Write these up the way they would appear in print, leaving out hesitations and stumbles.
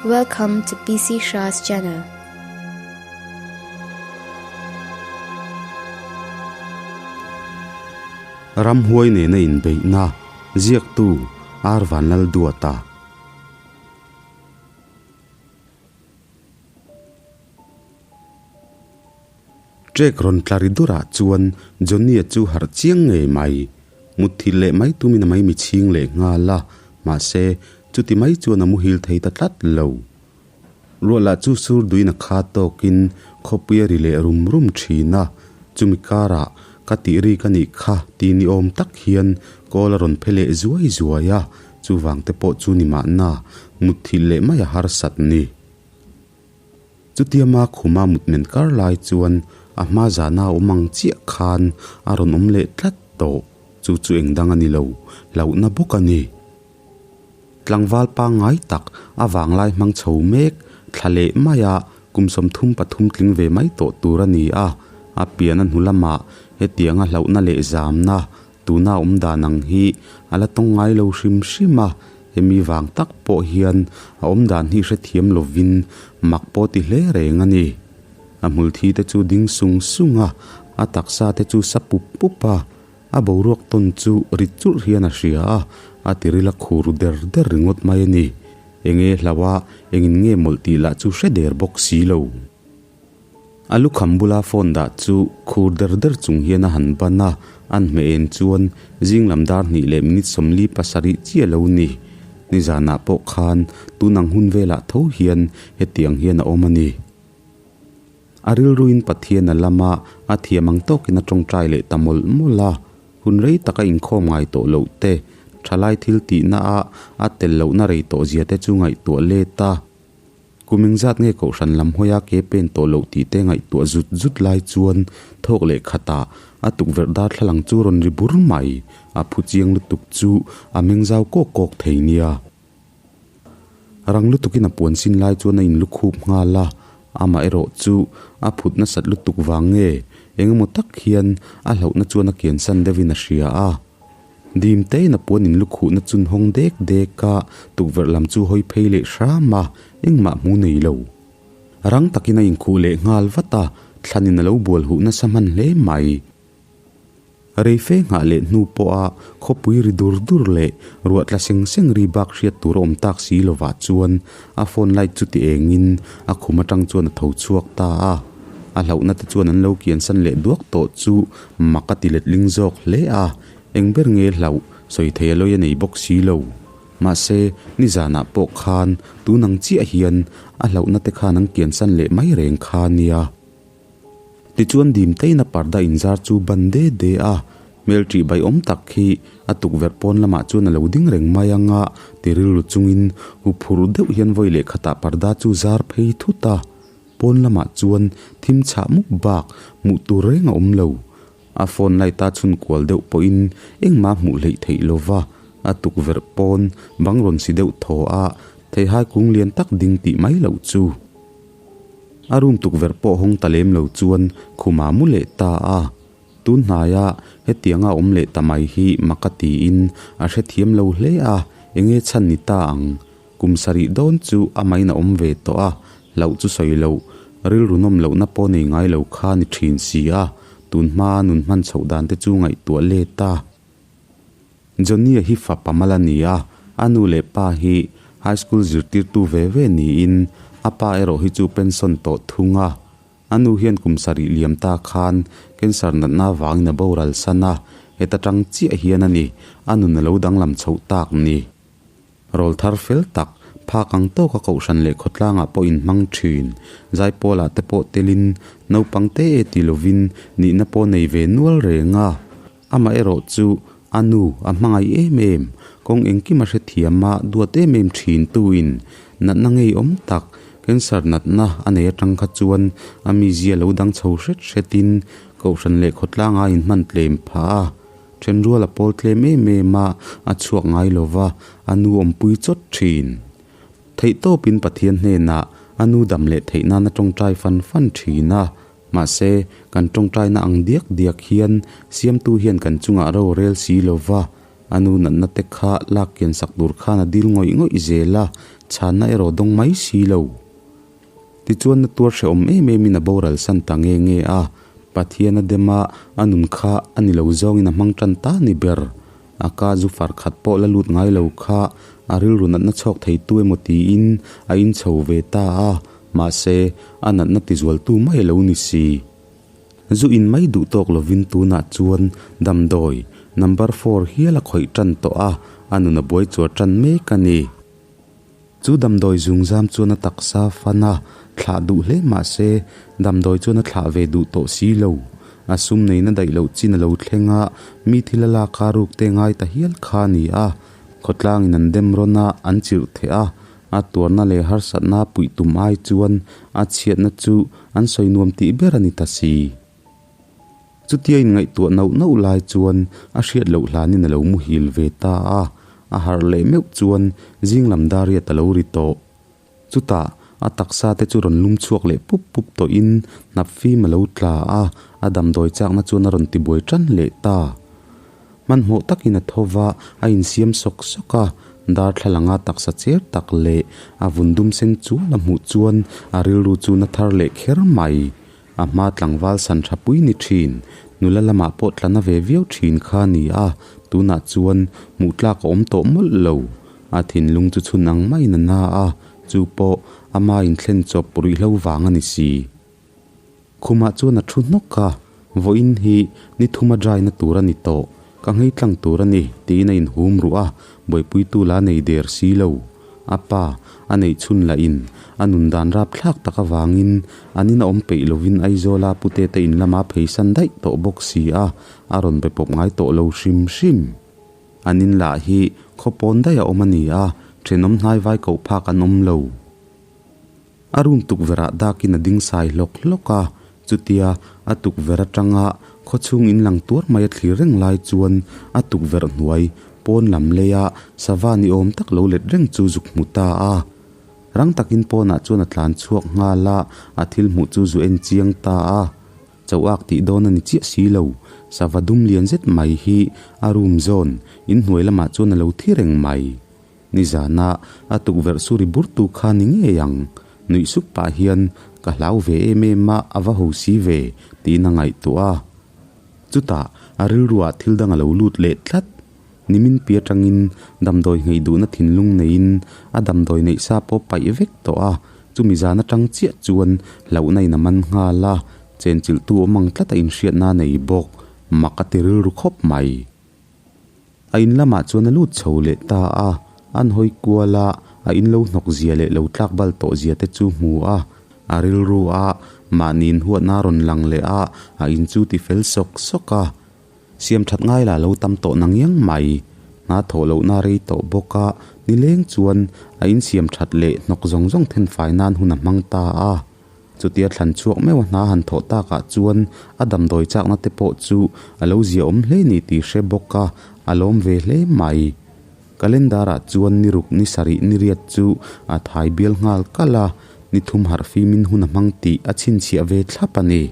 Welcome to PC Shah's channel. Ramhuai nena inbeihna ziaktu Ar Vanlalduata. Trek rawn tla ri durah chuan Johnny-a chu harh chiang ngei mai. Mutthilh leh mai tumin a maimi chhing leh nghal a, mahse, chuti mai chuan a muhil thei ta tlat lo. Ruah lah chu sur duin a kha tawkin khawpui a ri leh rum rum thin a, chumi karah ka tih ri ka nih kha ti ni awm tak hian kawl a rawn phe leh zuai zuai a, chuvang te pawh chu ni mahna mutthilh leh mai a harsat ni. Chutiama khuma mutmen kar lai chuan a hma zana awm ang chiah khan a rawn awm leh tlat tawh. Chu chu eng dang a ni lo, hlauhna bawk a ni. Tlangval pangngai tak a vanglai hmang chho mek thla leh maia kum 33 tling ve mai tawh tur a ni a, a pian a hnu lamah hetianga hlauhna leh zamna Tuna awm dan ang hi a la tawng ngai lo hrim hrim a, hemi vang tak pawh hian a awm dan hi hrethiam lovin mak pawh ti hle reng a ni. A hmulthi te chu ding sung sung a, a taksa te chu sa pup pup a, a boruak tawn chu rit churh hian a hria a, a tiril a khur der der ringawt mai a ni. Enge hlauh a, engin nge mawlh tih lah chu hre der bawk si lo. A lukham bula phone dah chu khur der der chung hian a han ban a, an hmeh en chuan zing lam dar hnih leh minute 47 chiah lo ni. Nizanah pawh khan tun ang hun velah tho hian hetiang hian a awm a ni. A rilruin Pathian a lam a, a thiam ang tawkin a tawngtai leh ta mawlh mawlh a. Hun rei taka inkhawm ngai tawh loh te, thalai thil tihna a a tel lohna rei tawh zia te chu ngaihtuah let a. Kum engzat nge kohhran lam hawia ke pen tawh loh tih te ngaihtuah zut zut lai chuan thawk leh khatah a tukverh darthlalang chu rawn ri bur mai. A phu chiang lutuk chu a meng zau kawk kawk thei nia. Rang lutukin a puan sin lai chuan a inlukhup nghal a, amaherawh chu a phut nasat lutuk vang nge engemaw tak hian a hlauhna chuan a kiansan deuhin a hria a. Dim tein a puan in lukhuhna chun hawng dek dek a, tukverh lam chu hawi phei leh hram a, engmah hmu nei lo. Rang takin a inkhuh leh nghal vat a, thlanin a lo bual huh nasa hman hle mai. Reife nghah leh hnu pawha khawpui ri dur dur leh ruah tla seng seng ri bak hriat tur a awm tak si lovah chuan a phone light chu ti engin a khum atang chuan a tho chhuak ta a. A hlauhna te chuan an lo kiansan leh duak tawh chu mak a ti letling zawk hle a, eng ber nge hlauh sawi thei a lawi a nei bawk si lo. Mahse, nizanah pawh khan tun ang chiah hian a hlauhna te khan an kiansan leh mai reng kha nia. Tichuan dimteina parda inzar chu ban de de a, hmel ṭih baiawm tak hi a tukverh pawn lamah chuan a lo ding reng mai ang a, ti rilru chungin huphurh deuh hian vawi leh khatah parda chu zar phei thut a. Pawn lamah chuan thim chhah mup bak hmuh tur reng a awm lo. A phone light a chhun kual deuh pawhin engmah hmuh hleih theih lo va, a tukverh pawn bang rawn si deuh thaw a, theihai kung lian tak ding tih mai loh chu. A room tukverh pawh hawng ta lem lo chuan khumah mu leh ta a. Tun hnaia hetianga awm leh ta mai hi mak a tiin a hrethiam lo hle a, enge chhan ni ta ang? Kum sarih dawn chu a main a awm ve tawh a, hlauh chu sawi loh, rilru nawm lohna pawh nei ngai lo kha ni thin si a, tun hmaa nun hman chhoh dan te chu ngaihtuah let a. Johnny-a hi fapa mal a ni a, a nu leh pa hi high school zirtirtu ve ve niin a pa erawh hi chu pension tawh thung a. A nu hian kum sarih liam ta khan cancer natna avangin a boral san a, heta tang chiah hian a ni a nun a lo danglam chhoh tak ni. Rawl thar fel tak, phak ang tawka kohhran leh khawtlangah pawh inhmang thin. Zaipawlah te pawh telin naupang te e ti lovin nihna pawh nei ve nual reng a. Amaherawh chu a nu a hmangaih em em, kawng engkim a hrethiam a duat em em thin tuin natna ngeiawm tak, cancer natna a nei atang kha chuan a mizia lo dang chho hret hretin kohhran leh khawtlangah a inhman tlem phah a. Thenrual a pawl tlem em em a, a chhuak ngai lo va, a nu awmpui chawt thin. Theihtawpin Pathian hnenah a nu dam leh theih nan a tawngtai fan fan thin a. Mahse, kan tawngtaina ang diak diak hian Siamtu hian kan chungah ro rel si lo va, a nu natna te kha lak kian sak tur khan a dil ngawih ngawih zel a. Chhanna erawh dawng mai si lo. Tichuan na tuar hrehawm em em in a boral san ta nge nge a, Pathian a dem a, a nun kha a ni lo zawngin a hmang tan ta ni ber. A ka zu far khat pawh la lut ngai lo kha a rilru natna chhawk thei tu emaw tiin a inchho ve ta a, mahse a natna tizualtu mai a lo ni si. Zu in mai duh tawk lovin tunah chuan damdawi number four hial a khawih tan tawh a, a nun a buai chuar tan mek a ni. Chu damdawi zungzam chuan a taksa fan a thlah duh hle mah se damdawi chuan a thlah ve duh tawh si lo. A sum neihna daih loh chin a lo thleng a, mi thil a lak a ruk te ngai ta hial kha a ni a. Khawtlangin an dem rawn a, an chirh theh a, a tuarna leh harsatna puih tum ai chuan a chhiatna chu an sawi nuam tih ber a ni ta si. Chutia inngaihtuah nauh nauh lai chuan a hriat loh hlanin a lo muhil ve ta a, a harh leh meuh chuan zing lam dariat a lo ri tawh. Chutah a taksa te chu rawn lum chhuak leh pup pup tawhin hnap fim a lo tla a, a damdawi chakna chuan a rawn tibuai tan leh ta. Hmanhmawh takin a tho va, a insiam sawk sawk a, darthlalanga taksa cher tak leh a vun dum sen chual a hmuh chuan a rilru chu na thar leh kher mai. A hma tlangval san tha pui ni thin, nula lamah pawh tla na ve viau thin kha a ni a, tunah chuan hmuh tlak a awm tawh mawlh lo. A thinlung chu chhun ang maiin a na a, chu pawh ama inthlen chawp ruihhlo vang a ni si. Khumah chuan a thu hnawk a, vawiin hi ni thuma dry na tur a ni tawh, ka nghei tlang tur a ni tiin a inhum ruh a, buaipuitu la nei der si lo. A pa, a neih chhun lah in a nun dan rap thlak tak avangin an in a awm peih lovin Aizawla pute te in lama pheisan daih tawh bawk si a, a rawn be pawp ngai tawh lo hrim hrim. An in lah hi khaw pawn daih a awm a ni a, thenawm hnai vai koh phak an awm lo. A room tukverh ah dakin a ding sai hlawk hlawk a, chutia a tukverh atanga khawchhung in lang tuar mai a thlir reng lai chuan a tukverh hnuai pawn lam leia sava ni awm tak lo let reng chu zuk hmu ta a. Rang takin pawnah chuan a tlan chhuak nghal a, a thil hmuh chu zu en chiang ta a. Chauhak tih dawn a ni chiah si lo, sava dum lian zet mai hi a room zawn in hnuai lamah chuan a lo thi reng mai. Nizana a tukverh suri burtu kha ni ngei ang. Nuih sup pah hian ka hlau ve em em a, a va ho si ve, tiin a ngaihtuah a. Chutah a rilruah thil dang a lo lut leh tlat. Nimin pi atangin damdawi ngheih duhna thinlung neiin a damdawi neih sa pawh paih vek tawh a, chumi zan atang chiah chuan hlauhna in a man nghal a, chenchilhtu awm ang tlat a inhriatna a nei bawk. Mak a ti rilru khawp mai. A in lamah chuan a lut chho leh ta a, an hawi kual a, a in lo hnawk zia leh lo tlak bal tawh zia te chu hmu a, a rilru a, mahni inhuatna a rawn lang leh a, a in chu ti fel sawk sawk a. Siam that ngai lah lo tam tawh na ngiang mai. Hna thawh lohna a rei tawh bawk a, nileng chuan a in siam that leh hnawk zawng zawng thenfai nan hun a hmang ta a. Chutia thlan chhuak meuh a hna han thawh takah chuan a damdawi chakna te pawh chu a lo ziaawm hle ni tih hre bawk a, a lawm ve hle mai. Calendar ah chuan ni ruk ni sarih ni riat chu a thai bial nghal kalh a, ni thum harh fimin hun a hmang tih a chhinchhiah ve thlap a ni.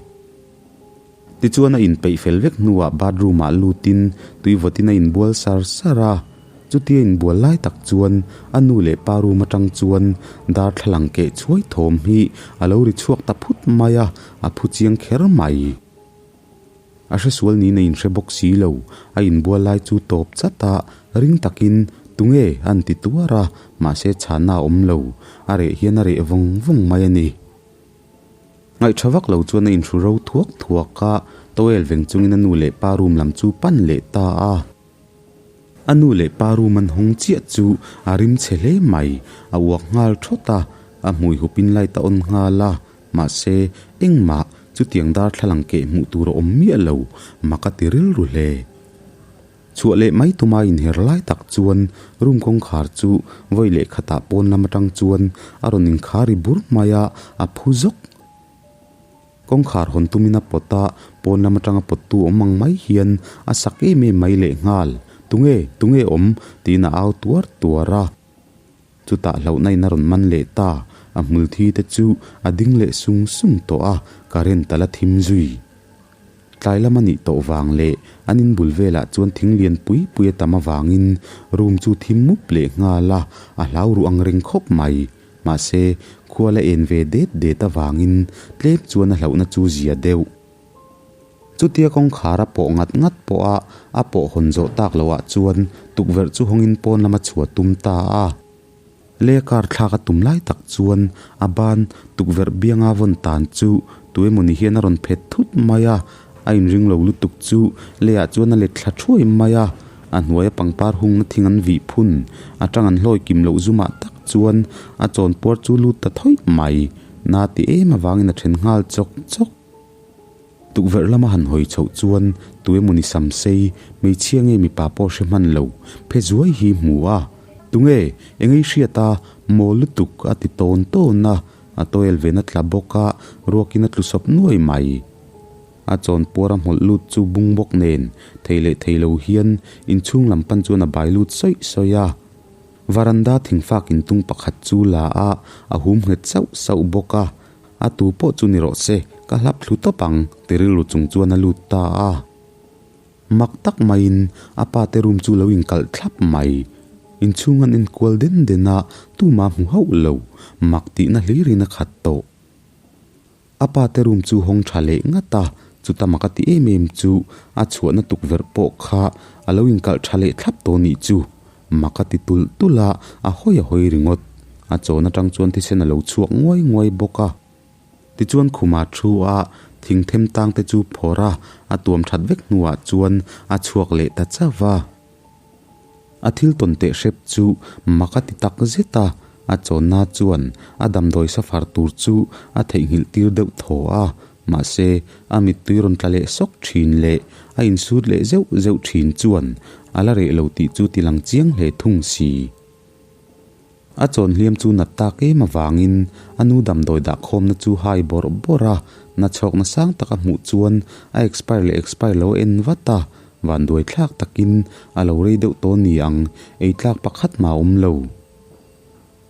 Tichuan a inpeih fel vek hnuah bathroom ah lutin tui vawtin a inbual sar sar a. Chutia inbual lai tak chuan a nu leh pa room atang chuan darthlalang keh chhuai thawm hi a lo ri chhuak ta phut mai a, a phu chiang kher mai. A hresual niin a inhre bawk si lo, a inbual lai chu tawp chat a, ring takin tunge a an ti tuar a, mahse chhanna a awm lo, a reh hian a reh vawng vawng mai a ni. Ngaihṭha vak lo chuan a inhru ro thuak thuak a, towel veng chungin a nu leh pa room lam chu pan leh ta a. A nu leh pa room an hawng chiah chu a rim chhe hle mai, a uak nghal thawt a, a hmui hupin light a on nghal a, mahse engmah chutiang darthlalang keh hmuh tur a awm miah lo, mak a ti rilru hle. Chhuah leh mai tuma inher lai tak chuan room kawngkhar chu vawi leh khatah pawn lam atang chuan a rawn inkhar ri bur mai a, a phu zawk. Kawngkhar hawn tumin a pawt a, pawn lam atanga pawttu awm ang mai hian a sak em em mai leh nghal. Tunge? Tunge awm? tiin a au tuar tuar a. Chutah hlauhna in a rawn man leh ta, a hmul thi te chu a ding leh sung sung tawh a, current a la thim zui. Tlai lam a nih tawh vang leh an in bul velah chuan thing lian pui pui a tam avangin room chu thim mup leh nghal a, a hlau ruh ang reng khawp mai. Mahse, khua la en ve det det avangin tlem chuan a hlauhna chu zia deuh. Chutia kawngkhar a pawh ngat ngat pawh a, a pawh hawn zawh tak loh ah chuan tukverh chu hawngin pawn lama chhuah tum ta a. Lei kar thlak a tum lai tak chuan a ban tukverh bianga vawn tan chu tu emawni hian a rawn phet thut mai a, a inring lo lutuk chu leiah chuan a let thla thuai mai a, a hnuaia pangpar hungna thing an vih phun atang an hlawi kim loh zumah tak chuan a chawnpuar chu lut ta thawih mai, na ti em avangin a then nghal chawk chawk. Tukverh lama han hawi chhoh chuan tu emawni sam sei, hmeichhia nge mipa pawh hre hman lo, phe zuai hi hmu a. Tunge, engei hriat a, mawl lutuk a ti tawn tawn a, a tawel ve na tla bawk a, ruakin a tlu sawp nuai mai. A chawnpuar a hmawlh lut chu bung bawk nen, thei leh thei lo hian inchhung lam pan chuan a bai lut sawih sawih a. Varanda thingfak intung pakhat chu la a, a hum nghet sauh sauh bawk a. A tu pawh chu ni rawh se, ka hlap thlu tawp ang, ti rilru chung chuan a lut ta a. Mak tak maiin a pa te room chu lo inkalh thlap mai. Inchhung an enkual den den a, tumah hmu hauh lo, mak tihna hlirin a khat tawh. A pa te room chu hawng tha leh ngat a, chuta mak a ti em em chu a chhuahna tukverh pawh kha a lo inkalh tha leh thlap tawh nih chu. Mak a ti tulh tulh a, a hawi a hawi ringawt. A chawn atang chuan thisen a lo chhuak nguai nguai bawk a. Tichuan khuma thu a, thing them tang te chu phawrh a, a tuam that vek hnuah chuan a chhuak leh ta chauh va. A thil tawn teh hrep chu mak a ti tak zet a, a chawnna chuan a damdawi safar tur chu a theihnghilh tir deuh thaw a, mahse a mittui rawn tla leh sawk thin leh a insut leh zeuh zeuh thin chuan a la reh lo tih chu ti lang chiang hle thung si. A chawn hliam chu nat tak em avangin a nu damdawi dah khawmna chu hai bawrh bawrh a, na chhawkna sang tak a hmuh chuan a expire leh expire lo a en vat a, vanduai thlak takin a lo rei deuh tawh ni ang, ei tlak pakhat mah a awm lo.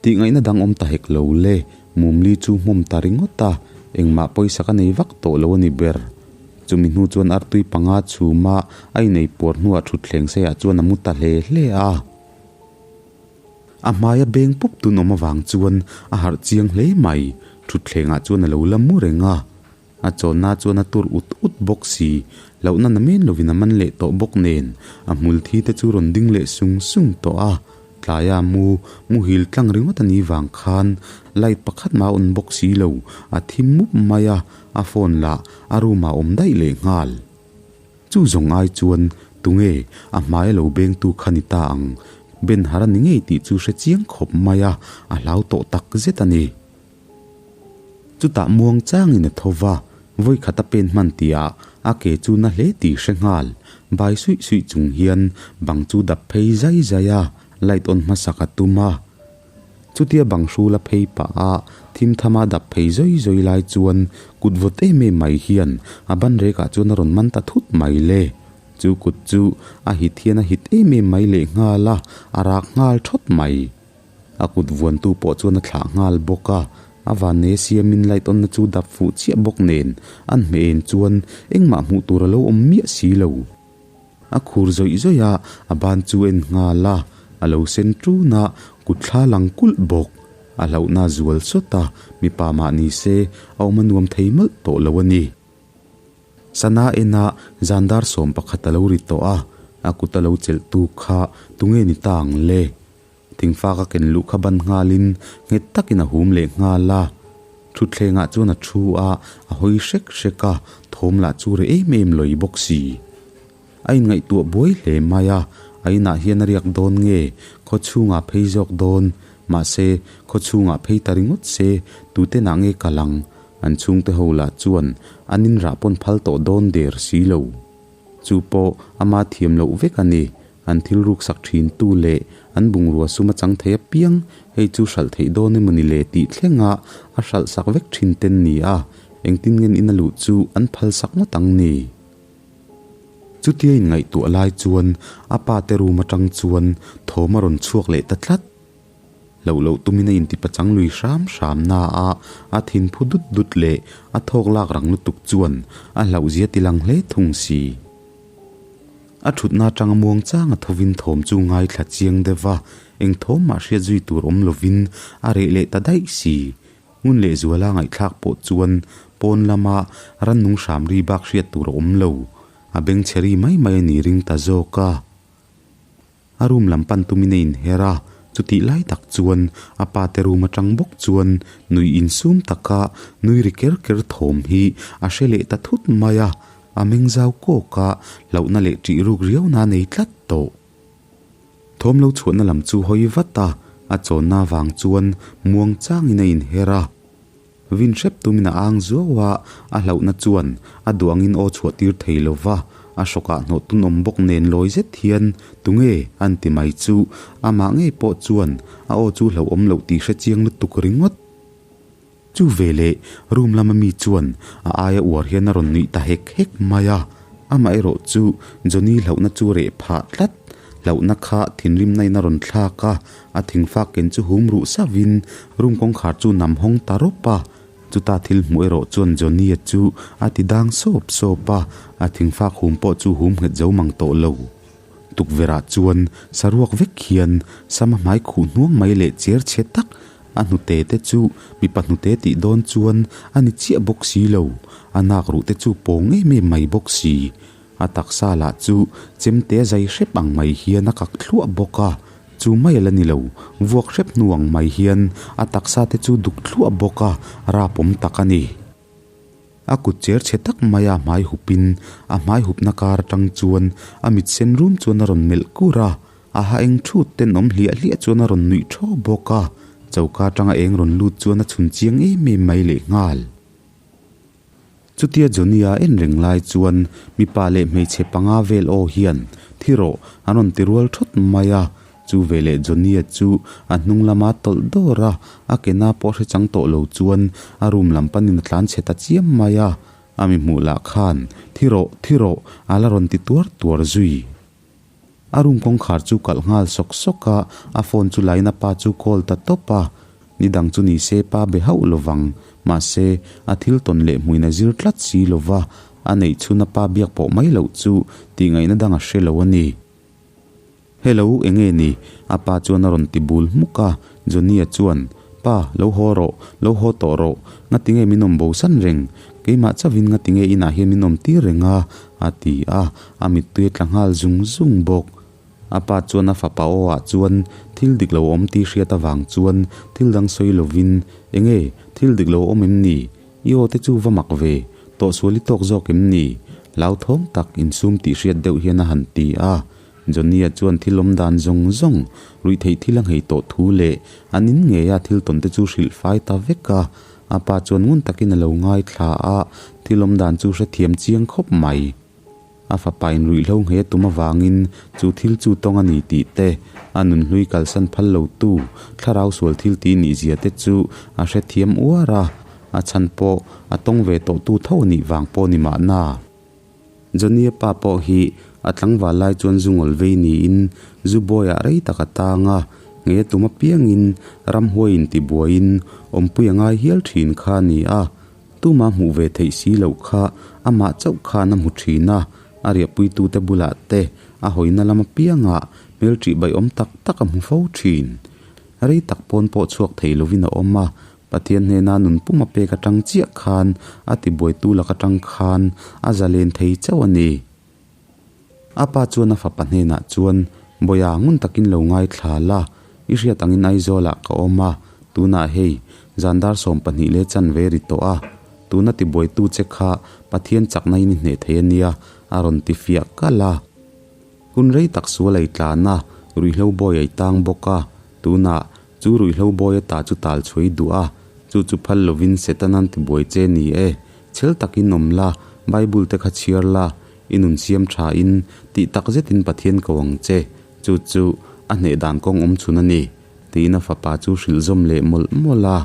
Tih ngaihna dang awm ta hek lo le, mumli chu hmawm ta ringawt a, engmah pawisa ka nei vak tawh lo a ni ber. Chumi hnu chuan artui panga chhuma a inei puar hnuah thutthleng seiah chuan a mu ta hle hle a. A hmaia beng pup tun awm avang chuan a harh chiang hle mai, thutthlengah chuan a lo la mu reng a. A chawnna chuan a tur ut ut bawk si, hlauhna na men lovin a man leh tawh bawk nen, a hmul thi te chu rawn ding leh sung sung tawh a. Tlaia mu muhil tlang ringawt a nih vang khan light pakhat mah a on bawk si lo, a thim mup mai a, a phone lah a room ah a awm daih leh nghal. Chu zawng ai chuan tunge a hmaia lo bengtu kha ni ta ang, Ben har a ni ngei tih chu hre chiang khawp mai a, a hlau tawh tak zet a ni. Chutah muang changin a tho va, vawi khat a pen hman tihah a ke chu na hle tih hre nghal. Bai suih suih chung hian bang chu dap phei zai zai a, light on hmasak a tum a. Chutia bang hrul a phei pah a, thim thama dap phei zawi zawi lai chuan kut vawt em em mai hian a ban rekah chuan a rawn man ta thut mai le. Chu kut chu a hit hian a hit em em mai lehnghal a, a rak nghal thawt mai. A kut vuantu pawh chuan a thlah nghal bawk a, a vanne siamin light on na chu dap fuh chiah bawk nen an hmeh en chuan engmah hmuh tur a lo awm miah si lo. A khur zawih zawih a, a ban chu en nghal a, a lo sen ṭun a, kut thla lang kulh bawk. A hlauhna a zual sawt a, mipa mah ni se a awm a nuam thei mawlh tawh lo a ni. Sana ena zandar 11 a lo ri tawh a, a kut a lo chelhtu kha tunge ni ta ang le? Thingfa ka ken luh kha ban nghalin nghet takin a hum leh nghal a. Thutthlengah chuan a thu a, a hawi hrek hrek a, thawm lah chu reh em em lawi bawk si. A inngaihtuah buai hle mai a, a inah hian a riak dawn nge, khaw chhungah phei zawk dawn, mahse khaw chhungah phei ta ringawt se tutenah nge kal ang, an chhungte ho lah chuan an inrah pawn phal tawh dawn der si lo. Chu pawh ama thiam loh vek a ni. An thil ruksak thin tu leh an bungrua sum a chang thei apiang hei chu hralh theih dawn emaw ni le tih thlenga a hralh sak vek thin ten ni a, engtin ngen ina luh chu an phal sak ngawt ang ni. Chutia inngaihtuah lai chuan a pa te room atang chuan thawm a rawn chhuak leh ta tlat. Hlauh loh tumin a intipachang lui hram hram na a, a thin phu dut dut leh a thawk lak rang lutuk chuan a hlauhzia ti lang hle thung si. A thutna atanga muang changa thovin thawm chu ngaithla chiang deuh va, eng thawm mah hriat zui tur awm lovin a reh leh ta daih si. Ngun leh zuala ngaihthlak pawh chuan pawn lama rannung hram ri bak hriat tur a awm lo. A bengchhe ri mai mai a ni ring ta zawk a. A room lam pan tumin a inher a, chutih lai tak chuan a pa te room atang bawk chuan nui insum taka nui ri ker ker thawm hi a hre leh ta thut mai a, a meng zau kawk a, hlauhna leh ṭih ruk riauna a nei tlat tawh. Thawm lo chhuahna lam chu hawi vat a, a chawnna avang chuan muang changin a inher a. Vin hrep tumin a ang zuau a, a hlauhna chuan a duangin aw chhuah tir thei lo va, a hrawkah hnawh tun awm bawk nen lawi zet hian tunge an ti mai chu amah ngei pawh chuan a aw chu hlauhawm loh tih hre chiang lutuk ringawt. Chu veleh room lama mi chuan a aia uar hian a rawn nuih ta hek hek mai a, amaherawh chu Johnny hlauhna chu reh phah tlat. Hlauhna kha thinrimna in a rawn thlak a, a thingfak ken chu hum ruh sauhin room kawngkhar chu nam hawng ta rawp a. Chuta thil hmuh erawh chuan Johnny-a chu a ti dang sawp sawp a, a thingfak hum pawh chu hum nghet zo mang tawh lo. Tukverhah chuan saruak vek hian sama hmai khuh hnuang mai leh cher chhe tak a hnute te chu mipa hnute tih dawn chuan a ni chiah bawk si lo, a nak ruh te chu pawng em em mai bawk si. A taksa lah chu chemte a zai hrep ang mai hian a kak thluah bawk a, chu mai a la ni lo, vuak hrep hnu ang mai hian a taksa te chu duk thluah bawk a, rapawm tak a ni. A kut cher chhe tak mai a hmai hupin a hmai hupna kar atang chuan a mit sen rum chuan a rawn melh kur a, a ha eng thut tenawm hliah hliah chuan a rawn nuih thaw bawk a, choka atanga eng rawn lut chuan a chhun chiang em em mai lehnghal. Chutia Johnny-a en reng lai chuan mipa leh hmeichhe panga vel aw hian thi rawh an rawn ti rual thawt mai a, chu veleh Johnny-a chu a hnung lama tawlh dawr a, a ke na pawh hre chang tawh lo chuan a room lam panin a tlan chhe ta chiam mai a, a mi hmuh lah khan thi rawh, thi rawh a la rawn ti tuar tuar zui. A room kawngkhar chu kalh nghal sawk sawk a, a phone chu lain a pa chu call ta tawp a. Ni dang chu ni se pa be hauh lovang, mahse a thil tawn leh hmuin a zir tlat si lova, a neih chhun a pa biak pawh mai loh chu tihngaihna dang a hre lo a ni. Hello, enge ni? A pa chuan a rawn ti bul hmuk a, Johnny-a chuan, Pa, lo haw rawh, lo haw tawh rawh, ngatinge min awm bosan reng? Keimah chauhin ngatinge inah hian min awm tir reng a? A ti a, a mittui a tla nghal zung zung bawk. A pa chuan a fapa aw ah chuan thil dik lo awm tih hriat avang chuan thil dang sawi lovin, Enge, thil dik lo awm em ni? I aw te chu va mak ve, tawhsual i tawk zawk em ni? Hlauthawng tak insum tih hriat deuh hian a han ti a. Johnny-a chuan thil awm dan zawng zawng, ruihtheih thil a nghei tawh thu leh an in ngeia thil tawn te chu hrilh fai ta vek a. A pa chuan ngun takin a lo ngaithla a, thil awm dan chu hrethiam chiang khawp mai. A fapa in ruihhlo nghei a tum avangin chu thil chu tawng a ni tih te, a nunhlui kalsan phal lo tu, thlarau sual thil tih nih zia te chu a hrethiam uar a, a chhan pawh a tawng ve tawh tu tho a nih vang pawh ni mahna. Johnny-a pa pawh hi a tlangval lai chuan zu ngawl vei niin zu bawiah rei tak a tang a, nge tum apiangin ramhuaiin tibuaiin awmpui a ngai hial thin kha a ni a, tuma hmuh ve theih si loh kha amah chauh khan a hmu thin a, a riahpuitute bulah te a hawina lam apiangah hmelṭih baiawm tak tak a hmu fo thin. Rei tak pawn pawh chhuak thei lovin a awm a, Pathian hnena nun pum a pek atang chiah khan a tibuaitu lak atang khan a zalen thei chauh a ni. A pa chuan a fapa hnenah chuan, Bawia ngun takin lo ngaithla la, i hriat angin Aizawlah ka awm a, tunah hei, zan dar 12 leh chanve ri tawh a, tuna tibuaitu che kha Pathian chakna in i hneh thei a nia, a rawn ti fiah kalh a. Hun rei tak sual ei tlan a, ruihhlo bawi ei tang bawk a, tunah Chu ruihhlo bawi ata chu tal chhuai duh a, chu chu phal lovin Setanan tibuai che ni e. Chhel takin awm la, Bible te kha chhiar la, i nun siam tha in, tih tak zetin Pathian ko ang che. Chu chu a hneh dan kawng awm chhun a ni, tiin a fapa chu hrilh zawm leh mawlh mawlh a.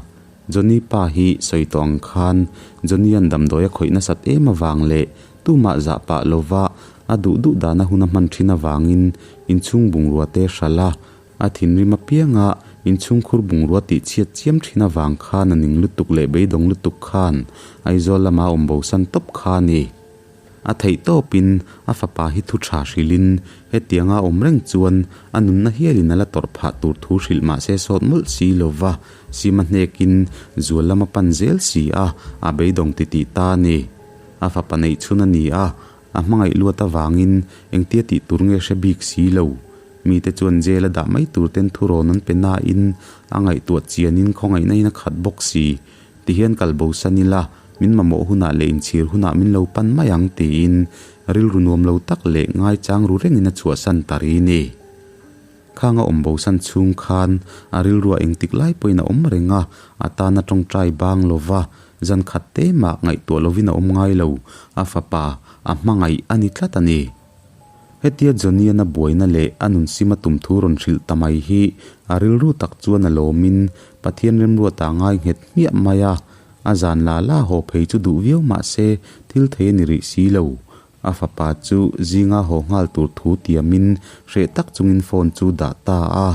Johnny pa hi sawi tawh ang khan Johnny-a'n damdawi a khawih nasat em avang leh tumah zah pah lova a duh duh dana hun a hman thin avangin inchhung bungrua te hralh a, A thinrim apianga Inchhungkhur bungrua tih chhiat chiam thin avang khan a ning lutuk leh beidawng lutuk khan Aizawl lama awm bosan tawp kha a ni. A theih tawpin a fapa hi thu tha hrilhin hetianga awm reng chuan a nunna hialin a la tawrh phah tur thu hrilh mah se sawt mawlh si lova sima hnekin zual lama pan zel si a, a beidawng titih ta a ni. A fapa neih chhun a ni a, a hmangaih luat avangin engtia tih tur nge hre bik si lo. Mite chuan jail a dah mai tur ten thurawn an pe nain a ngaihtuah chianin khawngaihna in a khat bawk si. Tihian kal bosan ila, min mamawh hunah leh inchhir hunah min lo pan mai ang tiin rilru nuam lo tak leh ngaichang ru rengin a chhuahsan ta ri ni. Khang a awm bosan chhung khan a rilruah engtik lai pawhin a awm reng a, a tana tawngtai bang lova zan khat te mah ngaihtuah lovin a awm ngai lo, a fapa a hmangaih a ni tlat a ni. Hetia Johnny-a'n a buaina leh a nun sim a tum thu rawn hrilh ta mai hi a rilru tak chuan a lawmin Pathian remruata ngai nghet hmiah mai a, a zan la la haw phei chu duh viau mah se thil thei a ni rih si lo. A fapa chu zinga haw nghal tur thu tiamin hreh tak chungin phone chu dah ta a.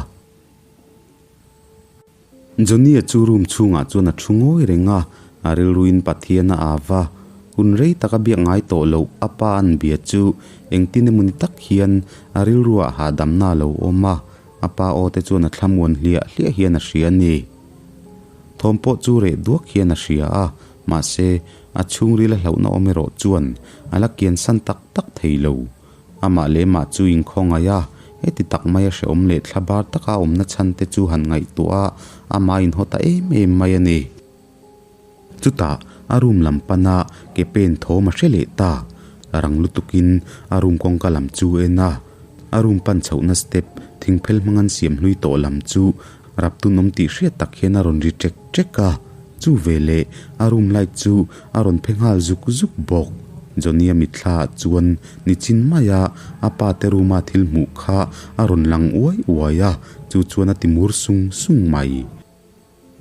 Johnny-a chu room chhungah chuan a thu ngawi reng a, a rilruin Pathian a av a. Hun rei taka biak ngai tawh loh a pa an bia chu engtin emaw ni tak hian a rilruah hahdamna a lo awm a, a pa aw te chuan a thlamuan hliah hliah hian a hria a ni. Thawm pawh chu reh duak hian a hria a, mahse a chhungril a hlauhna awm erawh chuan a la kiansan tak tak thei lo. Amah leh mah chu inkhawngaih a, heti tak maia hrehawm leh thla bar taka awmna chhan te chu han ngaihtuah a, amah a inhaw ta em em mai a ni. Chutah a room lam pana ke pen thawm a hre leh ta. Rang lutukin a room kawngka lam chu a en a, a room pan chhohna step thingphel hmang an siam hlui tawh lam chu raptun awm tih hriat tak hian a rawn ri ṭek ṭek a, chu veleh a room light chu a rawn phe nghal zuk zuk bawk. Johnny-a mitthla ah chuan nichin maia a pa te room-a thil hmuh kha a rawn lang uai uai a, chu chuan a ti mur sung sung mai.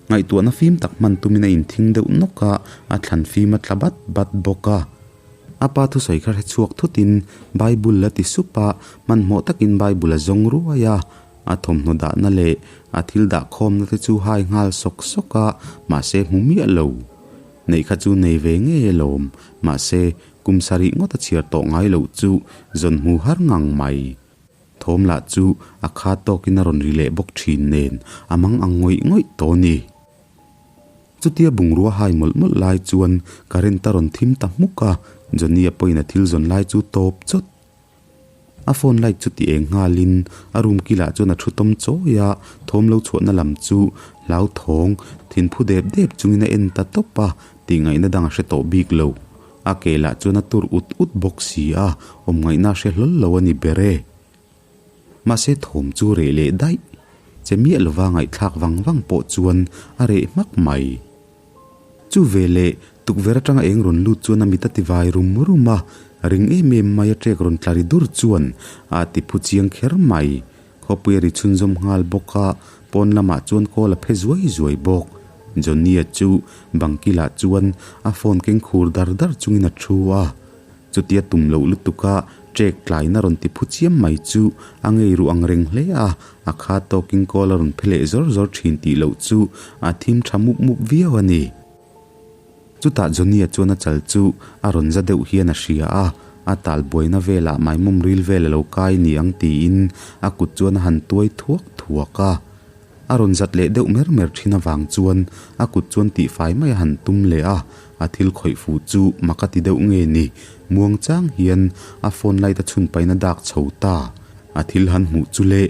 Ngaihtuahna fim tak hman tumin a inthing deuh nawk a, a thlan fim a tla bat bat bawk a. A pa thusawi kha hre chhuak thutin Bible a ti sup a, hmanhmawh takin Bible a zawng ruai a. A thawmhnaw dahna leh a thil dah khawmna te chu hai nghal sawk sawk a, mahse hmu miah lo. Neih kha chu nei ve ngei alawm, mahse kum sarih ngawt a chhiar tawh ngai loh chu zawn hmu har ngang mai. Thawm lah chu a kha tawkin a rawn ri leh bawk thin nen a mang ang ngawih ngawih tawh a ni. Chutia bungrua hai mawlh mawlh lai chuan current a rawn thim ta hmuk a, Johnny-a pawhin a thil zawn lai chu tawp chawt. A phone light chu ti eng nghalin a room kilah chuan a thu tawm chawi a, thawm lo chhuahna lam chu hlauthawng thinphu dep dep chungin a en ta tawp a, tih ngaihna dang a hre tawh bik lo. A ke lah chuan a tur ut ut bawk si a, awm ngaihna a hre hlawl lo a ni ber e. Mahse thawm chu reh leh daih. Che miah lova ngaihthlak vang vang pawh chuan a reh hmak mai. Chu veleh tukverh atanga eng rawn lut chuan a mit a ti vai rum rum a, ring em em mai a ṭek rawn tla ri dur chuan a ti phu chiang kher mai. Khawpui a ri chhunzawm nghal bawk a, pawn lamah chuan kawl a phe zuai zuai bawk. Johnny-a chu bangkilah chuan a phone keng khur dar dar chungin a thu a. Chutia tum loh lutuka ṭek tlaina rawn ti phu chiam mai chu a ngei ruh ang reng hle a, a kha tawkin kawl a rawn phe leh zawr zawr ṭhin tih loh chu a thim ṭha mup mup viau a ni. Chutah Johnny-a chuan a chal chu a rawn za deuh hian a hria a, a tal buaina velah maimawm ril vel a lo kai ni ang tiin a kut chuan a han tuai thuak thuak a. A rawn zat leh deuh mer mer thin avang chuan a kut chuan tihfai mai a han tum leh a, a thil khawih fuh chu mak a ti deuh nge ni, muang chang hian a phone light a chhun pahin a dak chho ta, a thil han hmuh chu le.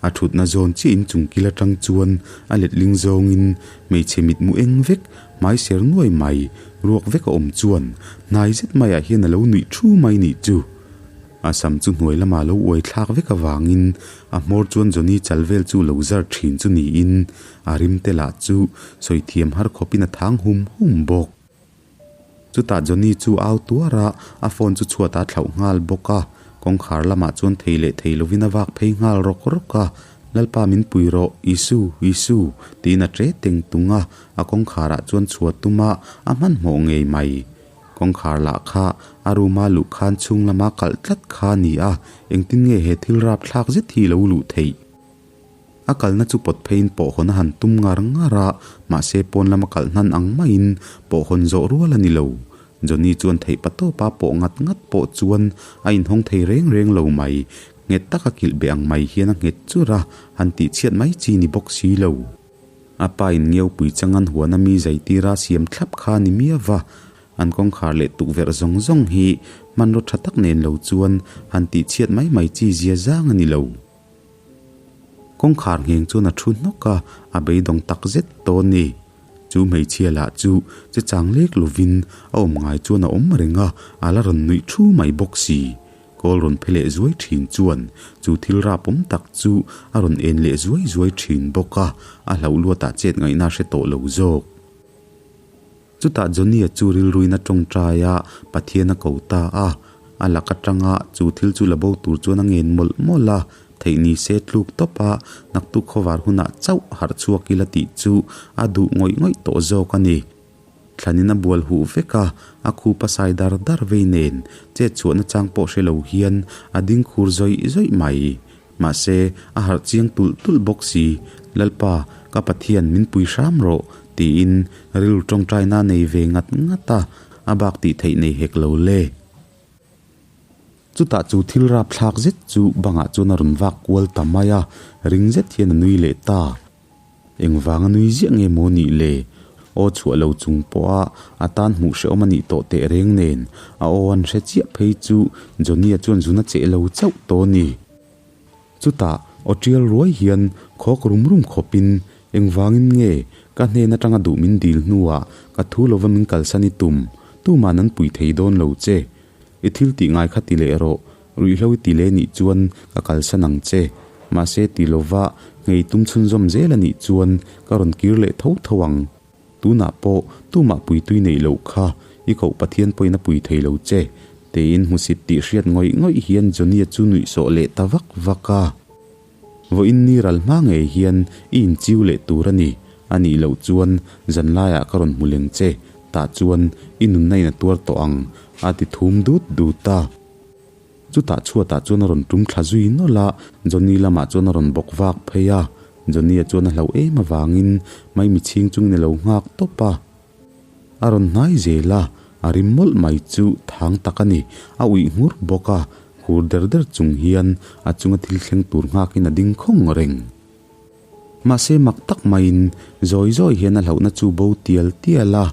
A thutna zawn chiah in chung kil atang chuan a letling zawngin hmeichhe mitmu eng vek, hmai ser nuai mai, ruak vek a awm chuan hnai zet maiah hian a lo nuih thu mai nih chu. A sam chu hnuai lamah lo uai thlak vek avangin a hmawr chuan Johnny chal vel chu lo zar thin chu niin a rim te lah chu sawi thiam har khawpin a thang hum hum bawk. Chutah Johnny chu au tuar a, a phone chu chhuatah a thlauh nghal bawk a, kawngkhar lamah chuan thei leh thei lovin a vak phei nghal rawk rawk a, Lalpa min pui rawh, Isu, Isu, tiin a ṭe teng tung a, a kawngkharah chuan chhuat tuma a hmanhmawh ngei mai. Kawngkhar lah kha a room a luh khan chhung lama kalh tlat kha a ni a, engtin nge he thil rap thlak zet hi lo luh theih? A kalna chu pawt pheiin pawh hawn a han tum ngar ngar a, mahse pawn lama kalh hnan ang maiin pawh hawn zawh rual a ni lo. Johnny chuan theih pa tawpa pawh ngat ngat pawh chuan a inhawng thei reng reng lo mai. Nghet taka kilh beh ang mai hian a nghet churh a, han tihchhiat mai chi ni bawk si lo. A pa in ngeupui chang an huan a mi zaitira siam thlap kha a ni miau va, an kawngkhar leh tukverh zawng zawng hi hmanraw tha tak nen lo chuan han tihchhiat mai mai chi zia zang a ni lo. Kawngkhar ngheng chuan a thu hnawk a, a beidawng tak zet tawh a ni. Chu hmeichhia lah chu che chang lek lovin a awm ngai chuan a awm reng a, a la rawn nuih thu mai bawk si. Kawl rawn phe leh zuai thin chuan chu thil rapawm tak chu a rawn en leh zuai zuai thin bawk a, a hlauh luatah chet ngaihna a hre tawh lo zawk. Chutah Johnny-a chu rilruin a tawngtai a, Pathian a ko ta a. A lak atanga chu thil chu la bo tur chuan a ngen mawlh mawlh a, theih ni se tluk tawp a, naktuk khawvar hunah chauh harh chhuak ila tih chu a duh ngawih ngawih tawh zawk a ni. Thlanin a bual huh vek a, a khup a sai dar dar vei nen, chet chhuahna chang pawh hre lo hian a ding khur zawih zawih mai. Mahse, a harh chiang tulh tulh bawk si, Lalpa, ka Pathian min pui hram rawh, tiin rilru tawngtaina a nei ve ngat ngat a, a bak tih theih nei hek lo le. Chutah chu thil rapthlak zet chu bangah chuan a rawn vak kual ta mai a, ring zet hian a nui leh ta. Engvanga nui ziah nge maw nih le? Aw chhuah lo chung pawha a tan hmuh hrehawm a nih tawh teh reng nen, a aw an hre chiah phei chu Johnny-a chuan zun a cheh lo chauh tawh a ni. Chutah aw tial ruai hian khawk rum rum khawpin, Engvangin nge ka hnen atanga duh min dil hnuah ka thu lova min kalsan i tum, tuman an pui thei dawn lo che. I thil tih ngai kha ti leh rawh, ruihhlo i ti leh nih chuan ka kalsan ang che. Mahse ti lova nghei tum chhunzawm zel a nih chuan ka rawn kir leh tho tho ang. Tunah pawh tumah puitui neih loh kha i koh Pathian pawhin a pui thei lo che. Tiin hmusit tih hriat ngawih ngawih hian Johnny-a chu nuihsawh leh ta vak vak a. Vawiin ni ral hma ngei hian i inchiu leh tur a ni. A nih loh chuan zanlaiah ka rawn hmu leng che, tah chuan i nunna in a tuar tawh ang, a ti thum dut dut a. Chutah chhuatah chuan a rawn tum thla zui nawlh a, Johnny lamah chuan a rawn bawk vak phei a. Johnny-a chuan a hlauh em avangin maimi chhing chungin a lo nghak tawp a. A rawn hnai zel a, a rim mawlh mai chu thang tak a ni. A uih nghur bawk a, khur der der chung hian a chunga thil thleng tur nghakin a ding khawng reng. Mahse mak tak maiin zawi zawi hian a hlauhna chu bo tial tial a,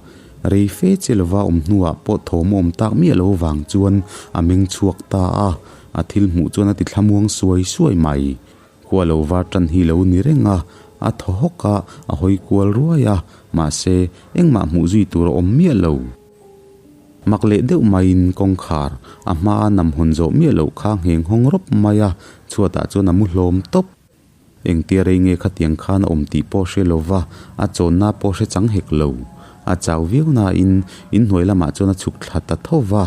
rei fe che lova awm hnuah pawh thawm a awm tak miah lo vang chuan a meng chhuak ta a, a thil hmuh chuan a ti thlamuang suai suai mai. Khua lo var tan hi lo ni reng a, a thaw hawk a, a hawi kual ruai a, mahse engmah hmuh zui tur a awm miah lo. Mak leh deuh maiin kawngkhar a hmaa nam hawn zawh miah loh kha ngheng hawng rawp mai a, chhuatah chuan a mu hlawm tawp. Engtia rei nge khatiang khan a awm tih pawh hre lo va, a chawnna pawh hre chang hek lo. A chau viau nain inhnuai lamah chuan a chhuk thla ta tho va.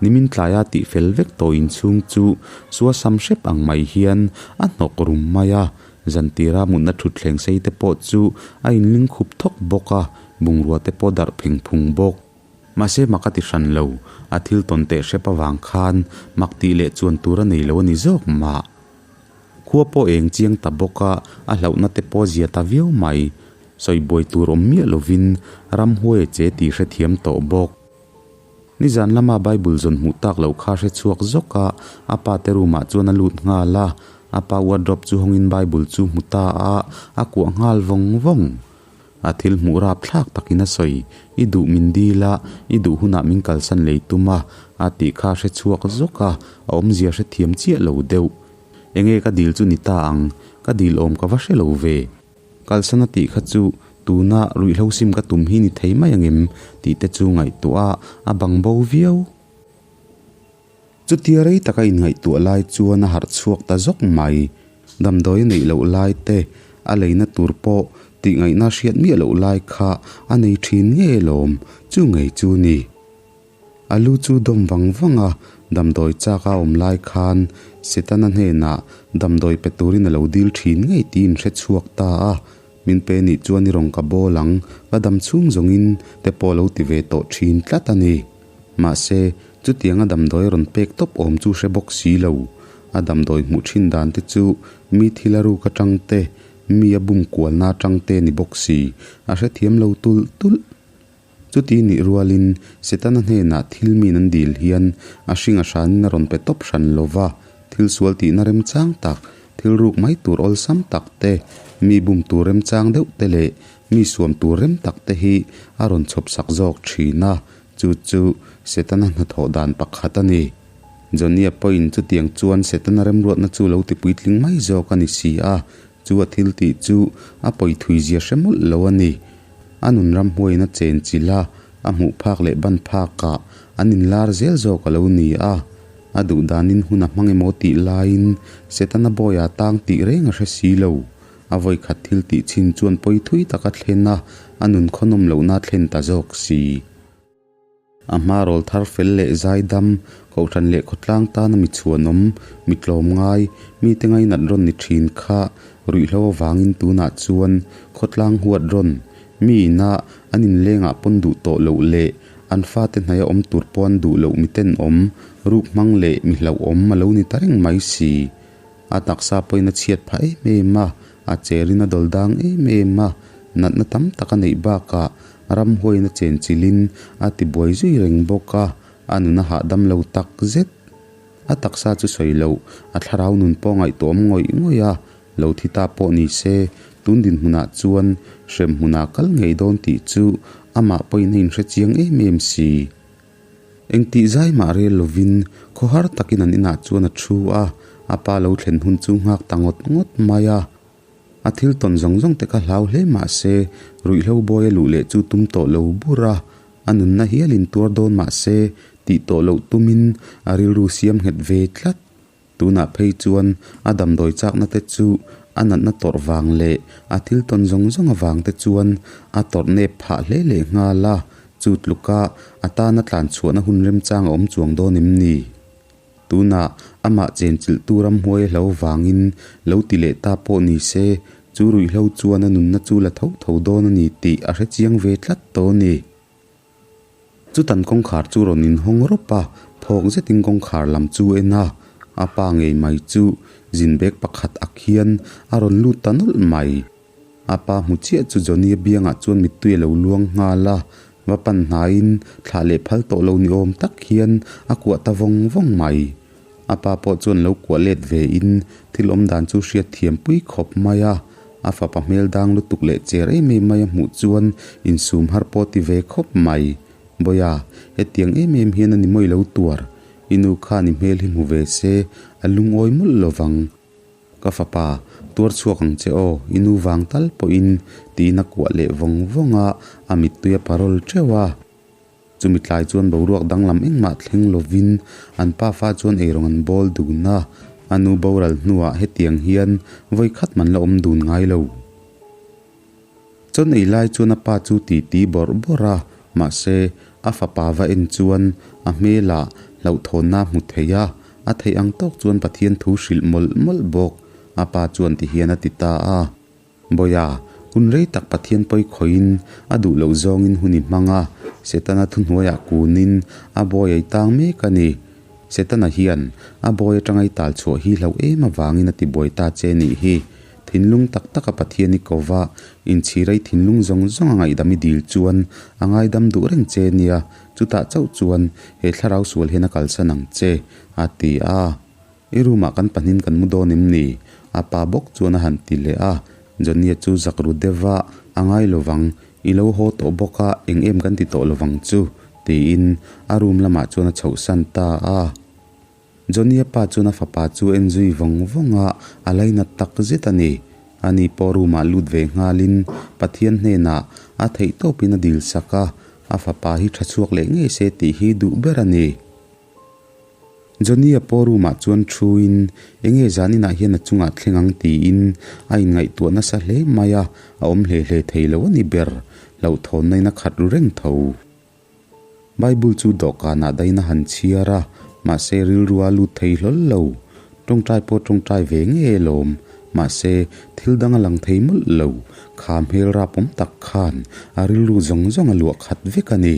Nimin tlaia tih fel vek tawh inchhung chu suasam hrep ang mai hian a hnawk rum mai a, zantira mutna thutthleng sei te pawh chu a inling khup thawk bawk a, bungrua te pawh darh pheng phung bawk. Mahse mak a ti hran lo, a thil tawn teh hrep avang khan mak tih leh chuan tur a nei lo a ni zawk mah. Khua pawh eng chiang ta bawk a, a hlauhna te pawh zia ta viau mai. Sawi buai tur awm miah lovin ramhuai a che tih hrethiam tawh bawk. Nizan lama Bible zawn hmuh tak loh kha hre chhuak zawk a, a pa te room ah chuan a lut nghal a. A pa wardrobe chu hawngin Bible chu hmu ta a, a kuah nghal vawng vawng. A thil hmuh rap thlak takin a sawi, I duh min dil a, i duh hunah min kalsan lei tum a, a tih kha hre chhuak zawk a, a awmzia hrethiam chiah lo deuh. Enge ka dil chu ni ta ang, ka dil awm ka va hre lo ve. Kalsan a tih kha chu tuna ruihhlo sim ka tum hi ni thei mai angem tih te chu ngaihtuah a, a bang bo viau. Chutia rei taka inngaihtuah lai chuan a harh chhuak ta zawk mai. Damdawi a neih loh lai te, a leina tur pawh tih ngaihna hriat miah loh lai kha a nei thin ngei alawm, chu ngei chu ni. A lu chu dawm vang vang a, damdawi chak a awm lai khan Setana hnenah damdawi pe turin a lo dil thin ngei tiin hre chhuak ta a. Min pe nih chuan i rawn ka bawl ang, ka dam chhung zawngin te pawh lo ti ve tawh thin tlat a ni. Mahse, chutianga damdawi a rawn pek tawp awm chu hre bawk si lo. A damdawi hmuh thin dan te chu mi thil a ruk atang te, mi a bum kualna atang te ni bawk si, a hrethiam lo tulh tulh. Chuti nih rualin Setana hnenah thil min an dil hian a hring a hranin a rawn pe tawp hran lo va, thil sual tihna remchang tak, thil ruk mai tur awlsam tak te, mi bum tur remchang deuh te leh mi suam tur rem tak te hi a rawn chhawp sak zawk thin a, chu chu Setana hnathawh dan pakhat a ni. Johnny-a pawhin chutiang chuan Setana remruatna chu lo ti puitling mai zawk a ni si a, chu a thil tih chu a pawi thui zia hre mawlh lo a ni. A nun ramhuaiin a chen chilh a, a hmuh phak leh ban phakah an inlar zel zawk a lo ni a. A duh danin hun a hmang emaw tih laiin Setana bawiah tang tih reng a hre si lo. A vawikhat thil tih chin chuan pawi thui tak a thlen a, a nun khawnawm lohna a thlen ta zawk si. A hma rawl thar fel leh zaidam, kohhran leh khawtlang tana mi chhuanawm, mi tlawmngai, mite ngainat rawn ni thin kha ruihhlo avangin tunah chuan khawtlang huat rawn, mi ina an inlengah pawn duh tawh loh leh an fate hnaia awm tur pawh an duh loh miten awm, ruk hmang leh mi hlauhawm a lo ni ta reng mai si. A taksa pawhin a chhiat phah em em a, a cherin a dawl dang em em a, natna tam tak a neih bakah ramhuaiin a chenchilhin a tibuai zui reng bawk a, a nun a hahdam lo tak zet. A taksa chu sawi loh, a thlarau nun pawh ngaihtuahawm ngawih ngawih a, lo thi ta pawh ni se, tun dinhmunah chuan hrem hmunah kal ngei dawn tih chu amah pawhin a inhre chiang em em si. Engtih zai mah rel lovin khawhar takin an inah chuan a thu a, a pa lo thlen hun chu nghak ta ngawt ngawt mai a. A thil tawn zawng zawng te kha hlau hle mah se, ruihhlo bawi a luh leh chu tum tawh lo bur a, a nunna hialin tuar dawn mah se tih tawh loh tumin a rilru siam nghet ve tlat. Tunah phei chuan a damdawi chakna te chu a natna tawrh vang leh a thil tawn zawng zawng avang te chuan a tawrh nep phah hle leh nghal a, chu tluka a tana tlan chhuahna hun remchang a awm chuang dawn em ni? Tunah amah chenchilhtu ramhuai a hlo vangin lo ti leh ta pawh ni se, chu ruihhlo chuan a nunna chu la tho tho dawn a ni tih a hrechiang ve tlat tawh a ni. Chutan kawngkhar chu rawn inhawng rawp a, phawk zetin kawngkhar lam chu en a, a pa ngei mai chu zin bag pakhat ak hian a rawn lut ta nawlh mai. A pa hmu chiah chu Johnny-a biangah chuan mittui a lo luang nghal a, va pan hnaiin thlah leh phal tawh lo ni awm tak hian a kuah ta vawng vawng mai. A pa pawh chuan lo kuah let ve in thil awm dan chu hriat thiam pui khawp mai a, a fapa hmel dang lutuk leh cher em em mai a hmuh chuan insum har pawh ti ve khawp mai. Bawiha, hetiang em em hian a ni mawi lo tuar, i nu khan i hmel hi hmu ve se a lungawi mawlh lo vang. Ka fapa, tuar chhuak ang che aw, i nu vang tal pawhin, tiin a kuah leh vawng vawng a, a mittui a parawl teuh a. Chumi tlai chuan boruak danglam engmah thleng lovin an pafa chuan eirawng an bawl dun a, a nu boral hnuah hetiang hian vawi khat man la awm dun ngai lo. Chawn ei lai chuan a pa chu titi bawrh bawrh a, mahse a fapa va en chuan a hmelah hlauhthawnna a hmu thei a, a theih ang tawk chuan Pathian thu hrilh mawlh mawlh bawk. A pa chuan tihian a ti ta a. Bawiha, hun rei tak Pathian pawi khawihin a duh loh zawngin hun i hmang a, Setana thuhnuaiah kunin a bawi a i tang mek a ni. Setana hian a bawi atanga i tal chhuah hi hlauh em avangin a ti buai ta che nih hi. Thinlung tak taka Pathian i ko va, inchhira i thinlung zawng zawng a ngaihdam i dil chuan a ngaidam duh reng che nia, chutah chauh chuan he thlarau sual hian a kalsan ang che, a ti a. I room ah kan pahnin kan mu dawn em ni? A pa bawk chuan a han ti leh a. Johnny-a chu zak ru deuh a, A ngai lovang, i lo haw tawh bawk a, eng em kan ti tawh lovang chu, tiin a room lamah chuan a chhohsan ta a. Johnny-a pa chuan a fapa chu a en zui vawng vawng a, a lainat tak zet a ni. Ani pawh room ah lut ve nghalin Pathian hnenah a theihtawpin a dil sak a, a fapa hi tha chhuak leh ngei se tih hi duh ber a ni. Johnny-a pawh room-ah chuan thuin enge zaninah hian a chungah thleng ang tiin a inngaihtuah nasa hle mai a, a awm hle hle thei lo a ni ber, hlauhthawnna in a khat ru reng tho. Bible chu dawhkanah dain a han chhiar a, mahse rilru a lut thei hlawl lo. Tawngtai pawh tawngtai ve nge alawm, mahse thil dang a lang thei mawlh lo, kha hmel rapawm tak khan a rilru zawng zawng a luah khat vek a ni.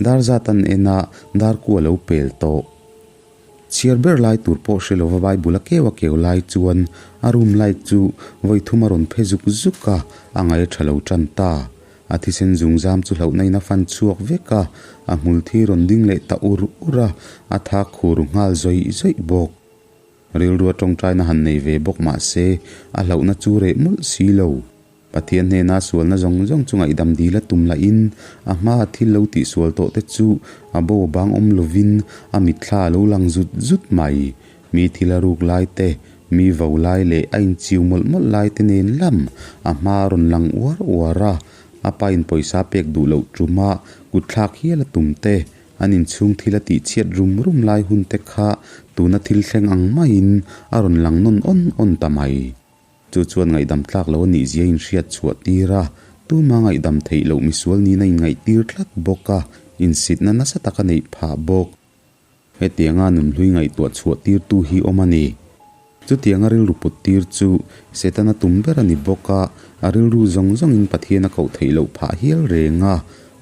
Dar zat an en a, dar ku a lo pel tawh. Chhiar ber lai tur pawh hre lova Bible a keu a keu lai chuan a room light chu vawi thum a rawn phe zuk zuk a, a ngaih a tha lo tan ta. A thisen zungzam chu hlauhna in a fan chhuak vek a, a hmul thi rawn ding leh ta ur ur a, a tha khur nghal zawih zawih bawk. Rilrua tawngtaina han nei ve bawk mah se, a hlauhna chu reh mawlh si lo. Pathian hnena sualna zawng zawng chu ngaihdam dil a tum lahin a hmaa thil lo tihsual tawh te chu a bo bang awm lovin a mitthla a lo lang zut zut mai. Mi thil a ruk lai te, mi vo lai leh a inchiu mawlh mawlh lai te nen lam a hma a rawn lang uar uar a. A pain pawisa pek duh loh tuma kutthlak hial a tum te, an inchhung thil a tihchhiat rum rum lai hun te kha tuna thil thleng ang maiin a rawn lang nawn awn awn ta mai. Chu chuan ngaihdam tlak lo a nih zia inhriat chhuah tir a, tuma ngaihdam theih loh misual niin a inngaihtir tlat bawk a, insitna nasa tak a neih phah bawk. Hetianga nunhlui ngaihtuah chhuah tirtu hi awm a ni. Chutianga rilru put tir chu Setana tum ber a ni bawk a, a rilru zawng zawngin Pathian a koh theih loh phah hial reng a,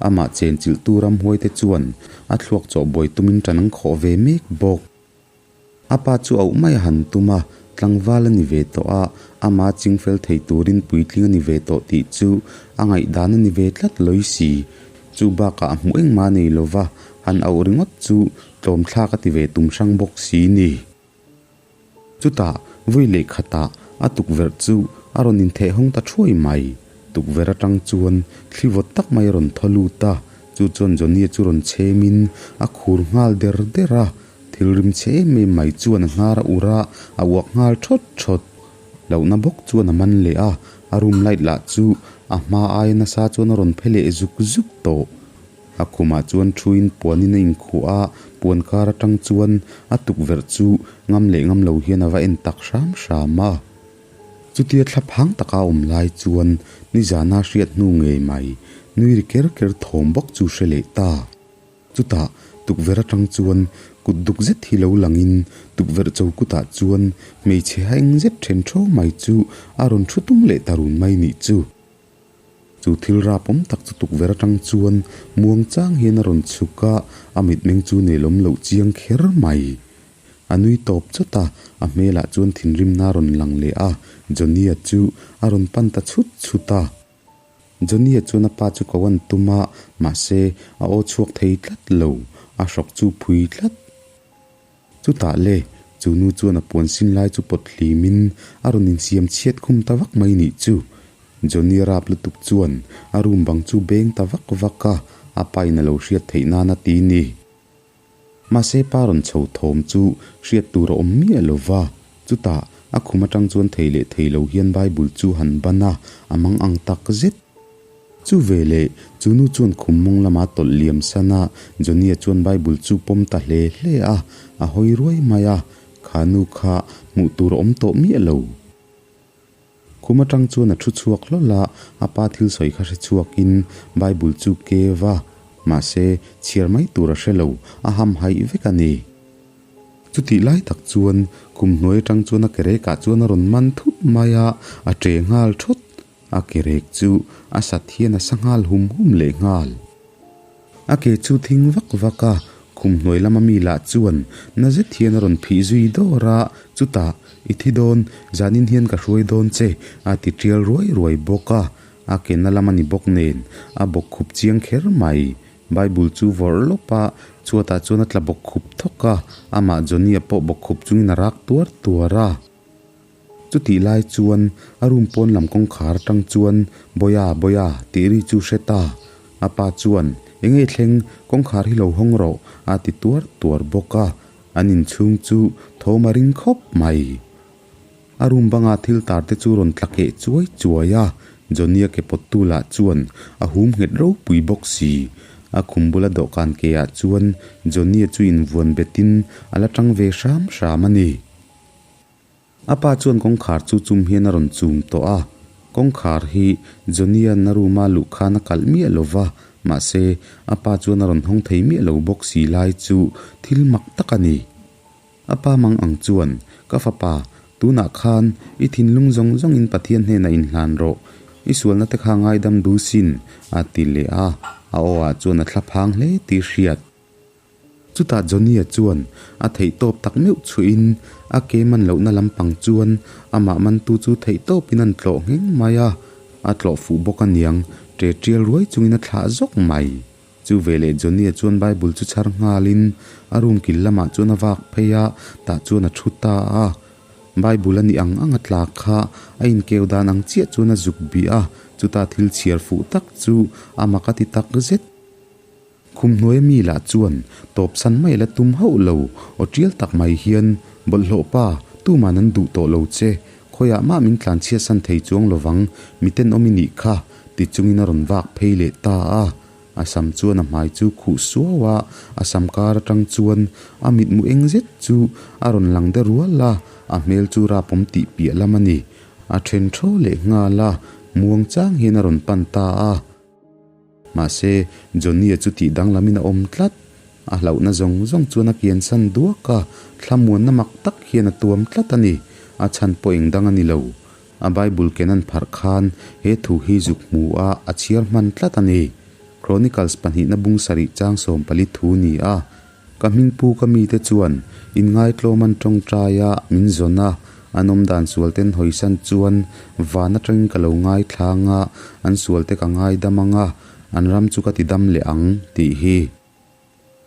amah chenchilhtu ramhuaite chuan a thluak chawhbuai tumin tan an khawh ve mek bawk. A pa chu auh mai a han tum a, tlangval a ni ve tawh a, ama chingfel thei turin puitling a ni ve tawh tih chu a ngaihdan a ni ve tlat lawi si. Chu bakah a hmuh engmah a nei lo va, han auh ringawt chu tlawmthlak a ti ve tum hrang bawk si ni. Chutah vui leh khatah a tukverh chu a rawn intheh hawng ta thuai mai. Tukverh atang chuan thli vawt tak mai a rawn thaw lut a, chu chuan Johnny-a chu rawn chhemin a khur nghal der der a. Thil rim chhe em em mai chuan a hnar a ur a, a uak nghal thawt thawt. Lohna bawk chuan a man leh a, a room light lah chu a hma aia nasa chuan a rawn phe leh zuk zuk tawh. A khumah chuan thuin puanin a inkhuh a, puan kar atang chuan a tukverh chu ngam leh ngam lo hian a va en tak hram hram a. Chutia thla phang taka a awm lai chuan nizana hriat hnu ngei mai nui ri ker ker thawm bawk chu hre leh ta. Chutah tukverh atang chuan kut duk zet hi lo langin tukverh cho kutah chuan hmeichhe haeng zet then tho mai chu a rawn thu tung leh ta run mai nih chu. Chu thil rapawm tak chu tukverh atang chuan muang chang hian a rawn chhuk a, a mitmeng chu nelawm loh chiang kher mai. A nui tawp chawt a, a hmelah chuan thinrimna a rawn lang leh a, Johnny-a chu a rawn pan ta chhut chhut a. Johnny-a chuan a pa chu ko an tum a, mahse, a aw chhuak thei tlat lo, a hrawk chu phui tlat. Chutah le, chu nu chuan a puan sin lai chu pawt hlimin a rawn insiam chhiat khum ta vak mai nih chu. Johnny-a rap lutuk chuan a room bang chu beng ta vak vak a, a pa in a lo hriat theih nan a ti ni. Mahse pa rawn chho thawm chu hriat tur a awm miah lo va, chutah a khum atang chuan thei leh thei lo hian Bible chu han ban a, a mang ang tak zet. Chu ve leh chu nu chuan khum mawng lama tawlh liam san a, Johnny-a chuan Bible chu pawm ta hle hle a, a hawi ruai mai a, kha nu kha hmuh tur a awm tawh miah lo. Khum atang chuan a thu chhuak hlawl a, a pa thil sawi kha hre chhuakin Bible chu kev a, mahse chhiar mai tur a hre lo, a ham haih vek a ni. Chutih lai tak chuan khum hnuai atang chuan a kerek ah chuan a rawn man thut mai a, a che nghal thawt, a kerek chu a sat hian a sa nghal hum hum leh nghal. A ke chu thing vak vak a, khum hnuai lama mi lah chuan na zet hian a rawn phih zui dawr a, chutah, I thi dawn, zanin hian ka hruai dawn che, a ti tial ruai ruai bawk a, a ke na lam a ni bawk nen, a bawk khup chiang kher mai. Bible chu vawrh lawp a, chhuatah chuan a tla bawk khup thawk a, amah Johnny-a pawh bawk khup chungin a rak tuar tuar a. Chutih lai chuan a room pawn lam kawngkhar atang chuan Bawia, Bawia tih ri chu hre ta. A pa chuan, Enge thleng, kawngkhar hi lo hawng rawh a ti tuar tuar bawk a, an inchhung chu thawm a ring khawp mai. A room banga thil tar te chu rawn tla keh chuai chuai a, Johnny-a ke pawttu lah chuan a hum nghet ropui bawk si. A khum bula dawhkan ke ah chuan Johnny-a chu invuan betin a la tang ve hram hram a ni. A pa chuan kawngkhar chu chum hian a rawn chum tawh a, kawngkhar hi Johnny-a'n a room-a luh khan a kalh miah lo va, mahse, a pa chuan a rawn hawng thei miah lo bawk si lai chu thil mak tak a ni. A pa mang ang chuan, Ka fapa, tunah khan i thinlung zawng zawngin Pathian hnenah inhlan rawh, i sualna te kha ngaidam du sin, a ti leh a, a aw ah chuan a thla phang hle tih hriat. Chutah Johnny-a chuan a theihtawp tak meuh chhuihin a ke man lohna lampang chuan amah mantu chu theihtawpin an tlawh ngheng mai a, a tlawh fuh bawk aniang, ṭe ṭial ruai chungin a thlah zawk mai. Chu veleh Johnny-a chuan Bible chu chhar nghalin a room kil lamah chuan a vak phei a, tah chuan a thu ta a. Bible a nih ang ang a tla kha a inkeu dan ang chiah chuan a zuk bih a, chutah thil chhiar fuh tak chu a mak a ti tak zet. Khum hnuaia mi lah chuan tawp san mai la tum hauh lo, aw tial tak mai hian, Bawlhhlawh pa, tuman an duh tawh lo che, khawiah mah min tlanchhiat san thei chuang lovang, mi tenawm i nih kha, ti chungin a rawn vak phei leh ta a. A sam chuan a hmai chu khuh suau a, a sam kar atang chuan a mitmu eng zet chu a rawn lang de rual a, a hmel chu rapawm tih piah lam a ni. A then thaw leh nghal a, muang chang hian a rawn pan ta a. Mahse, Johnny-a chu tih danglamin a awm tlat. A hlauhna zawng zawng chuan a kiansan duak a, thlamuanna mak tak hian a tuam tlat a ni. A chhan pawh eng dang a ni lo. A Bible ken an pharh khan he thu hi zuk hmu a, a chhiar hman tlat a ni. Chronicles pahnihna bung sarih chang 14 thu ni a. Ka hmingpu ka mite chuan inngaitlawm an tawngtai a, min zawn a, an awmdan sualten hawisan chuan van atangin ka lo ngaithlang a, an sualte ka ngaidam ang a, an ram chu ka tidam leh ang, tih hi.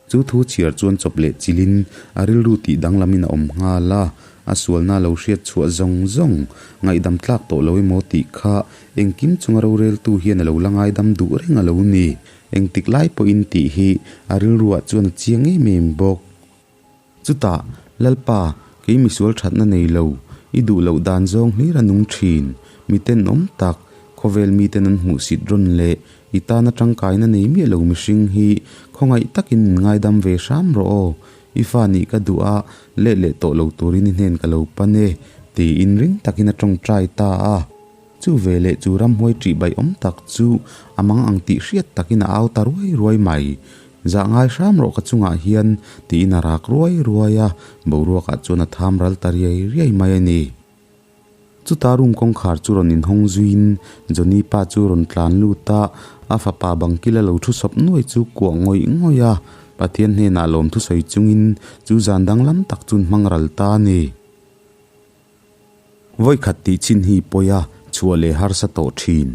Chu thu chhiar chuan chawp leh chilhin a rilru tih danglamin a awm nghal a, a sualna lo hriat chhuah zawng zawng, ngaihdam tlak tawh lo emaw tih kha engkim chunga roreltu hian a lo la ngaidam duh reng a lo ni. Engtik lai pawhin tih hi a rilruah chuan a chiang em em bawk. Chutah, Lalpa, kei misual thatna nei lo, i duh loh dan zawng hlir a nung thin, mi tenawm tak, khawvel miten an hmuhsit rawn leh i tana tangkaina nei miah lo mihring hi khawngaih takin min ngaidam ve hram rawh aw, i fa nih ka duh a, let leh tawh lo turin i hnen ka lo pan e, tiin ring takin a tawngtai ta a. Chu veleh chu ramhuai ṭih baih awm tak chu a mang ang tih hriat takin a au ta ruai ruai mai. Zah ngai hram rawh ka chungah hian tiin a rak ruai ruai a, boruakah chuan a tham ral ta riai riai mai a ni. Chuta room kawngkhar chu rawn inhawng zuiin Johnny pa chu rawn tlan lut a, a fapa bangkila lo thu sawp nuai chu kuah ngawih ngawih a, Pathian hnenah lawmthu sawi chungin chu zan danglam tak chu an hmang ral ta a ni. Vawikhat tih chin hi pawi a, chhuah leh harsa tawh thin.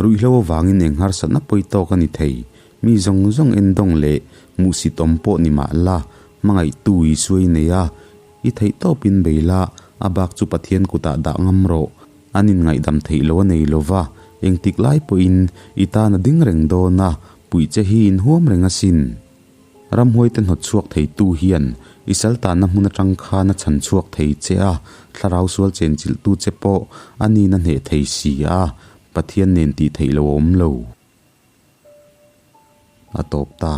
Ruihhlo avangin eng harsatna pawi tawk a ni thei. Mi zawng zawng endawng leh hmuhsit awm pawh ni mah la, hmangaihtu i suai nei a, i theih tawpin bei la, a bak chu Pathian kutah dah ngam rawh. An inngaihdam theih lo a nei lo va, engtik lai pawhin i tan a ding reng dawn a, puih che hi inhuam reng asin. Ramhuaite hnawt chhuak theitu hian i saltanna hmun atang khan a chhan chhuak thei che a, thlarau sual chenchilhtu che pawh a nin a hneh thei si a, Pathian nen tih theih lo a awm lo. A tawp ta.